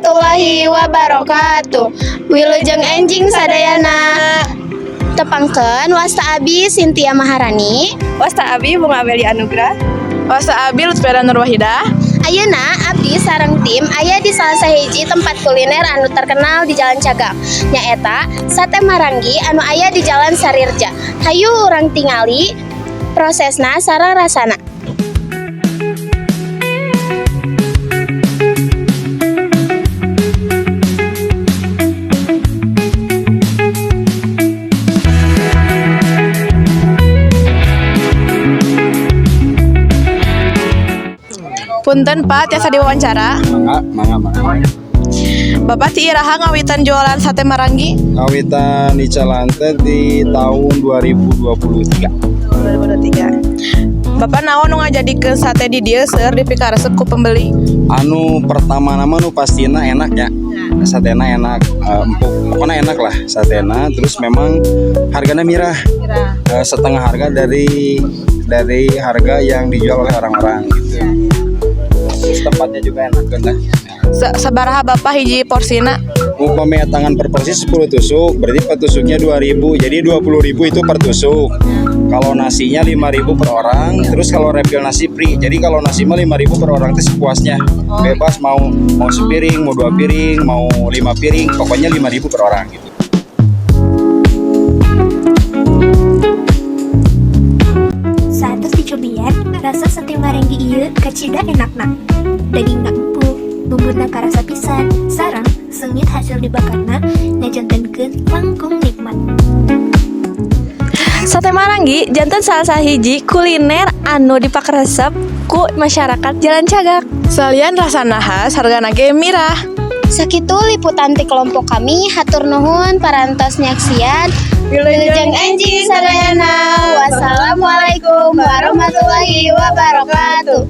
warahmatullahi wabarakatuh. Wilujeng enjing sadayana. Tepangkeun, wasta abi Cynthia Maharani. Wasta abi Bunga Amelia Anugrah. Wasta abi Lutfiana Nurwahidah. Ayeuna abdi sareng tim aya di salah sahiji tempat kuliner anu terkenal di Jalan Cagak. Nyaeta Sate Maranggi anu aya di Jalan Sarirja. Hayu urang tingali prosesna sareng rasana. Punten, Pak, tiasa diwawancara? Mangga, mangga, mangga. Bapak ti iraha ngawitan jualan Sate Maranggi? Ngawitan icalan teh di tahun 2023. 2023. Bapak naon nu ngajadikeun sate di dieu seueur dipikaresep ku pembeli? Anu pertama nama nu pastina enak ya. Satena enak, empuk. Pokoknya enak lah satena. Terus memang harganya mirah. Setengah harga dari harga yang dijual oleh orang-orang gitu. Terus tempatnya juga enak kan lah. Sabaraha, Bapak, hiji porsina? Upami tangan per porsi 10 tusuk, berarti per tusuknya 2000. Jadi 20.000 itu per tusuk. Kalau nasinya 5000 per orang, terus kalau refill nasi free. Jadi kalau nasi mah 5000 per orang itu sepuasnya. Bebas mau mau sepiring, mau dua piring, mau lima piring, pokoknya 5000 per orang gitu. Saatos dicobian, rasa Sate Maranggi ieu kacida enakna. Dagingna empuk, bumbuna karasa pisan, sareng seungit hasil dibakarna ngajantenkeun langkung nikmat. Sate Maranggi janten salah sahiji kuliner anu dipakaresep ku masyarakat Jalan Cagak. Salian rasana khas, hargana ge mirah. Sakitu liputan ti kelompok kami, hatur nuhun parantos nyaksian. Wilujeng enjing sadayana. Wassalamualaikum warahmatullahi wabarakatuh.